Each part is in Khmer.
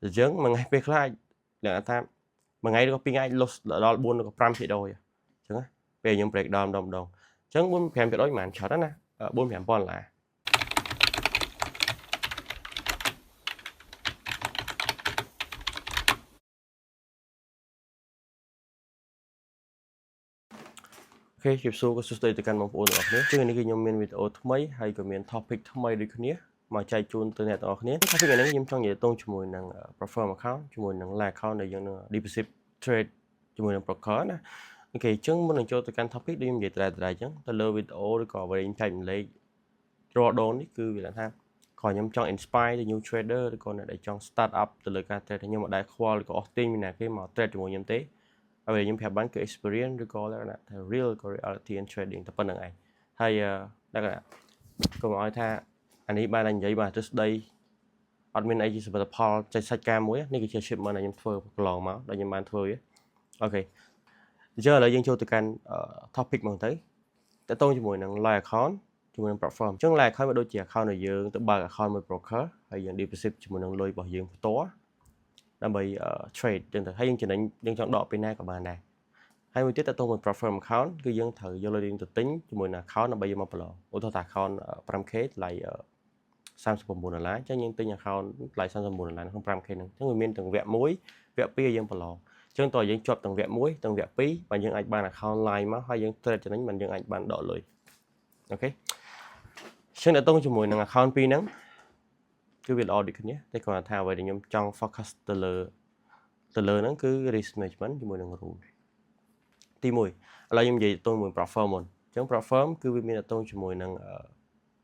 អញ្ចឹងមួយថ្ងៃពេលខ្លះអាចលក្ខណៈថាមួយថ្ងៃឬក៏ពីរថ្ងៃ loss ដល់4ឬក៏5%អញ្ចឹងណាពេលខ្ញុំ break down ម្ដងម្ដងអញ្ចឹង4 5%ប្រហែលច្រើនណា4 5000ដុល្លារ។ OK ជម្រាបសួរក៏សួស្តីទៅកាន់បងប្អូនទាំងអស់គ្នាជាងនេះគឺខ្ញុំមានវីដេអូថ្មីហើយក៏មាន topic ថ្មីដូចគ្នាមកចែកជូនទៅអ្នកទាំងអស់គ្នា។ topic នេះខ្ញុំចង់និយាយតងជាមួយនឹង prop firm account ជាមួយនឹង live account ដែលយើងនឹង deposit trade ជាមួយនឹង broker ណា។ OK អញ្ចឹងមុននឹងចូលទៅកាន់ topic ដូចខ្ញុំនិយាយត្រែត្រែអញ្ចឹងទៅលើវីដេអូឬក៏អ្វីខ្ញុំចែករំលែករាល់ដងនេះគឺវាថាក៏ខ្ញុំចង់ inspire ទៅ new trader ឬក៏អ្នកដែលចង់ start up ទៅលើការ trade។ ខ្ញុំមិនដែលខ្វល់ឬក៏អស់ទាញពីណាគេមក trade ជាមួយខ្ញុំទេ។អ្វីខ្ញុំប្រាប់បានគឺ experience ឬក៏លក្ខណៈថា real ក៏ reality in trading តែប៉ុណ្្នឹងឯងហើយលក្ខណៈកុំឲ្យថាអានេះបានតែនិយាយបានទ្រឹស្ដីអត់មានអីជាសមិទ្ធផលចេញសាច់ការមួយនេះគឺជា achievement ដែលខ្ញុំធ្វើកន្លងមកដែលខ្ញុំបានធ្វើវា។ OK អញ្ចឹងឥឡូវយើងចូលទៅកាន់ topic មកទៅតទៅជាមួយនឹង live account ជាមួយនឹង prop firm។ អញ្ចឹង live account វាដូចជា account ដែលយើងទៅបើក account មួយ broker ហើយយើង deposit ជាមួយនឹងលុយរបស់យើងផ្ទាល់ដើម្បី trade ចឹងទៅហើយយើងចំណេញយើងចង់ដកពេលណាក៏បានដែរហើយមួយទៀតតទៅមួយ prop firm account គឺយើងត្រូវយកលុយយើងទៅទិញជាមួយនឹង account ដើម្បីយកមកប្រឡងឧទាហរណ៍ថា account 5K ថ្លៃ39ដុល្លារអញ្ចឹងយើងទិញ account ថ្លៃ39ដុល្លារក្នុង 5K ហ្នឹងអញ្ចឹងវាមានទាំងវគ្គ1វគ្គ2ឲ្យយើងប្រឡងអញ្ចឹងតើយើងជាប់ទាំងវគ្គ1ទាំងវគ្គ2បាទយើងអាចបាន account live មកហើយយើង trade ចំណេញបានយើងអាចបានដកលុយ។ OK អញ្ចឹងតទៅជាមួយនឹង account ពីរហ្នឹងគឺវាល្អដូចគ្នាតែគ្រាន់តែថាអ្វីដែលខ្ញុំចង់ focus ទៅលើហ្នឹងគឺ risk management ជាមួយនឹង rule ទី1ឥឡូវខ្ញុំនិយាយទៅមួយ prop firm មុនអញ្ចឹង prop firm គឺវាមានតទៅជាមួយនឹង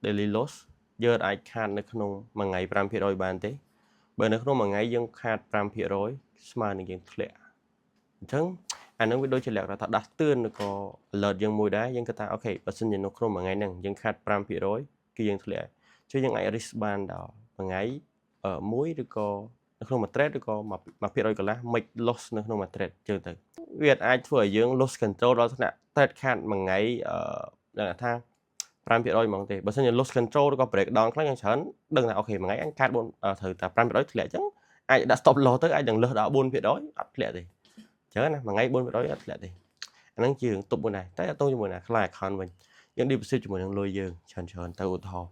daily loss យើងអាចខាតនៅក្នុងមួយថ្ងៃ5%បានទេបើនៅក្នុងមួយថ្ងៃយើងខាត5%ស្មើនឹងយើងធ្លាក់អញ្ចឹងអានឹងវាដូចជាលក្ខណៈថាដាស់តឿនឬក៏ alert យើងមួយដែរយើងគិតថា OK បើសិនជានៅក្នុងមួយថ្ងៃហ្នឹងយើងខាត5%គឺយើងធ្លាក់ជួយយើងអាច risk បានដល់មួយថ្ងៃមួយឬក៏នៅក្នុងមួយ trade ឬក៏1%កន្លះ max loss នៅក្នុងមួយ trade ជឿទៅវាអាចធ្វើឲ្យយើង loss control ដល់ថ្នាក់ trade ខាតមួយថ្ងៃអឺថា5%ហ្មងទេបើសិនជា loss control ឬក៏ break down ខ្លាំងយ៉ាងច្រើនដឹងថា OK មួយថ្ងៃអញខាត4ត្រូវតែ5%ធ្លាក់អញ្ចឹងអាចដាក់ stop loss ទៅអាចនឹងលើសដល់4%អត់ធ្លាក់ទេអញ្ចឹងណាមួយថ្ងៃ4%អត់ធ្លាក់ទេអាហ្នឹងជារឿងទប់មួយដែរតែអត់ទៅជាមួយណា client account វិញយើង deposit ជាមួយនឹងលុយយើងច្រើនច្រើនទៅឧទាហរណ៍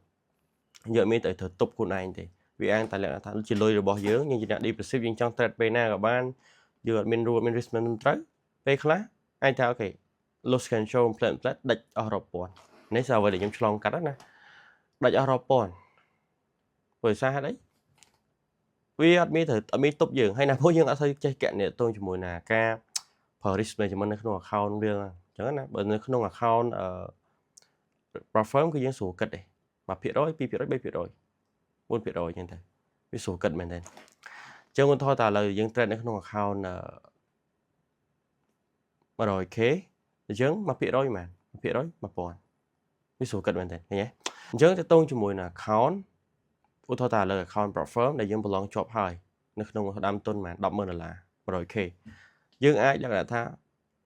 យើងអត់មានតែត្រូវទប់ខ្លួនឯងទេវាអាងតែលក្ខណៈថាជាលុយរបស់យើងយើងជាអ្នក deposit យើងចង់ trade ពេលណាក៏បានយើងអត់មាន rule មាន risk management ត្រូវពេលខ្លះអាចថា OK loss control plan plan ដាច់អស់រាប់ពាន់នេះស្អ្វីដែលខ្ញុំឆ្លងកាត់ណាដាច់អស់រាប់ពាន់ព្រោះសារហេតុអីវាអត់មានត្រូវអត់មានទប់យើងហើយណាព្រោះយើងអត់សូវចេះកណនីតជាមួយណាការប្រើ risk management នៅក្នុង account វាអញ្ចឹងណាបើនៅក្នុង account អឺ prop firm គឺយើងស្រួលគិតទេ1% 2% 3% 4%អញ្ចឹងទៅវាស្រួលគិតមែនទេអញ្ចឹងឧទាហរណ៍តែឥឡូវយើង trade នៅក្នុង account 100K អញ្ចឹង1%ប៉ុន្មាន1% 1000វាស្រួលគិតមែនទេឃើញទេអញ្ចឹងទៅតងជាមួយនឹង account ឧទាហរណ៍តែឥឡូវ account prop firm ដែលយើងប្រឡងជាប់ហើយនៅក្នុងដើមទុនប្រហែល100,000ដុល្លារ 100K យើងអាចលក្ខណៈថា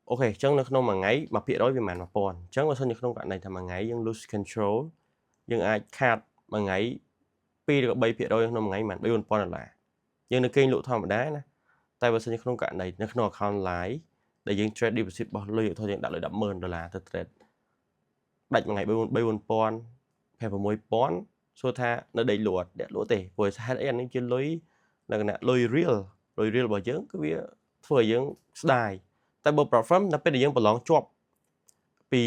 OK អញ្ចឹងនៅក្នុងមួយថ្ងៃ1%វាប្រហែល1000អញ្ចឹងបើសិនជាក្នុងករណីថាមួយថ្ងៃយើង lose control យើងអាចខាតមួយថ្ងៃ2ឬក៏3%ក្នុងមួយថ្ងៃប្រហែល3 4000ដុល្លារយើងនៅគេងលក់ធម្មតាណាតែបើសិនជាក្នុងករណីនៅក្នុង account live ដែលយើង trade deposit របស់លុយឧទាហរណ៍យើងដាក់លុយ100,000ដុល្លារទៅ trade ដាច់មួយថ្ងៃ3 4000 5 6000សួរថានៅដេកលក់អត់ដេកលក់ទេព្រោះហេតុអីអានេះជាលុយលក្ខណៈលុយ real លុយ real របស់យើងគឺវាធ្វើឲ្យយើងស្ដាយតែបើ prop firm ដល់ពេលដែលយើងប្រឡងជាប់ពី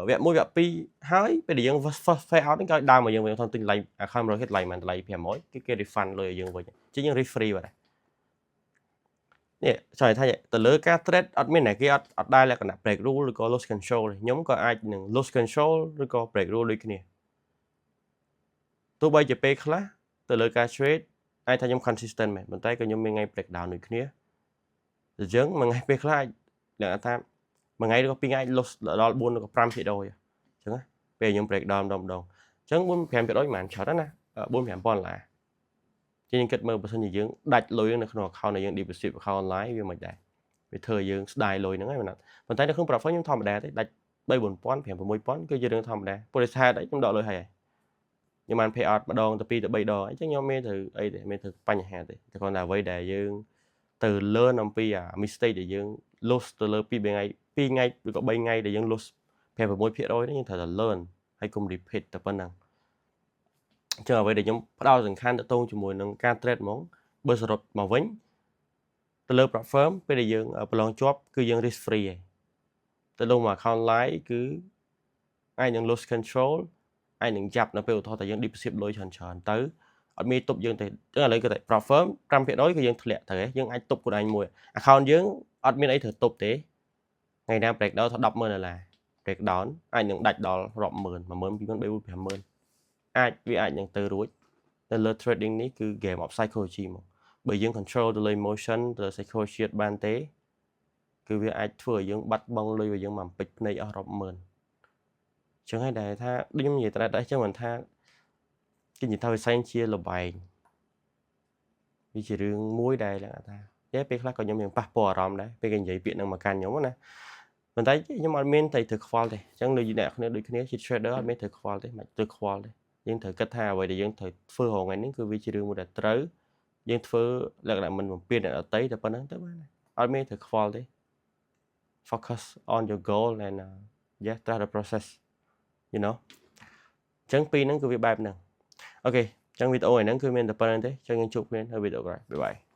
វគ្គ1វគ្គ2ហើយពេលដែលយើង first pay out ហ្នឹងគេឲ្យដើមមកយើងវិញថនទិញតម្លៃ account 100គេតម្លៃប៉ុន្មានតម្លៃ500គេគេ refund លុយឲ្យយើងវិញជាយើង risk free បាត់ហើយនេះចង់ថាទៅលើការ trade អត់មានអ្នកគេអត់អត់ដែលលក្ខណៈ break rule ឬក៏ loss control ទេខ្ញុំក៏អាចនឹង loss control ឬក៏ break rule ដូចគ្នាទោះបីជាពេលខ្លះទៅលើការ trade អាចថាខ្ញុំ consistent មែនប៉ុន្តែក៏ខ្ញុំមានថ្ងៃ break down ដូចគ្នាអញ្ចឹងមួយថ្ងៃពេលខ្លះអាចលក្ខណៈថាមួយថ្ងៃឬក៏ពីរថ្ងៃ loss ដល់4ឬក៏5%អញ្ចឹងណាពេលខ្ញុំ break down ម្ដងម្ដងអញ្ចឹង4 5%ប្រហែលច្រើនណា4 5000ដុល្លារជាងគិតមើលបើសិនជាយើងដាច់លុយនៅក្នុង account ដែលយើង deposit account online វាមិនដែរវាធ្វើឲ្យយើងស្ដាយលុយហ្នឹងហើយមែនអត់ប៉ុន្តែនៅក្នុង prop firm ខ្ញុំធម្មតាទេដាច់3 4000 5 6000គឺជារឿងធម្មតាព្រោះហេតុអីខ្ញុំដកលុយហើយ។ ខ្ញុំបាន pay out ម្ដងទៅ2ទៅ3ដងអញ្ចឹងខ្ញុំមានត្រូវអីទេមានត្រូវបញ្ហាទេតែគ្រាន់តែអ្វីដែលយើងទៅ learn អំពីអា mistake ដែលយើង lose ទៅលើ2 3ថ្ងៃ2ថ្ងៃឬក៏3ថ្ងៃដែលយើង lose 5 6%នេះយើងត្រូវតែ learn ហើយកុំ repeat តែប៉ុណ្ណឹងអញ្ចឹងអ្វីដែលខ្ញុំផ្ដោតសំខាន់ទៅតងជាមួយនឹងការ trade ហ្មងបើសរុបមកវិញទៅលើ prop firm ពេលដែលយើងប្រឡងជាប់គឺយើង risk free ឯងទៅលើមួយ account live គឺអាចនឹង lose control អាចនឹងចាប់នៅពេលឧទាហរណ៍តែយើង deposit លុយច្រើនច្រើនទៅអត់មានទប់យើងទេអញ្ចឹងឥឡូវគឺតែ prop firm 5%គឺយើងធ្លាក់ទៅយើងអាចទប់ខ្លួនឯងមួយ account យើងអត់មានអីត្រូវទប់ទេថ្ងៃណា break down ថា100,000ដុល្លារ break down អាចនឹងដាច់ដល់រាប់ម៉ឺន10000 20000 30000 50000អាចវាអាចនឹងទៅរួចនៅលើ trading នេះគឺ game of psychology មកបើយើង control ទៅលើ emotion ទៅលើ psychology បានទេគឺវាអាចធ្វើឲ្យយើងបាត់បង់លុយរបស់យើងមកពេចភ្នែកអស់រាប់ម៉ឺនអញ្ចឹងហើយដែលថាដូចខ្ញុំនិយាយតែដែរអញ្ចឹងមិនថាគេនិយាយថាវាសែងជាលបែងវាជារឿងមួយដែលថាតែពេលខ្លះក៏ខ្ញុំមានប៉ះពាល់អារម្មណ៍ដែរពេលគេនិយាយពាក្យហ្នឹងមកកាន់ខ្ញុំណាប៉ុន្តែខ្ញុំអត់មានតែត្រូវខ្វល់ទេអញ្ចឹងដូចអ្នកគ្នាដូចគ្នាជា trader អត់មានត្រូវខ្វល់ទេមិនត្រូវខ្វល់ទេយើងត្រូវគិតថាអ្វីដែលយើងត្រូវធ្វើរាល់ថ្ងៃនេះគឺវាជារឿងមួយដែលត្រូវយើងធ្វើលក្ខណៈមិនបំពេញអ្នកដទៃតែប៉ុណ្្នឹងទៅបានអត់មានត្រូវខ្វល់ទេ Focus on your goal and yeah, trust the process. អញ្ចឹងពីរហ្នឹងគឺវាបែបហ្នឹង okay អញ្ចឹងវីដេអូហ្នឹងគឺមានតែប៉ុណ្្នឹងទេអញ្ចឹងយើងជួបគ្នានៅវីដេអូក្រោយ។ Bye bye.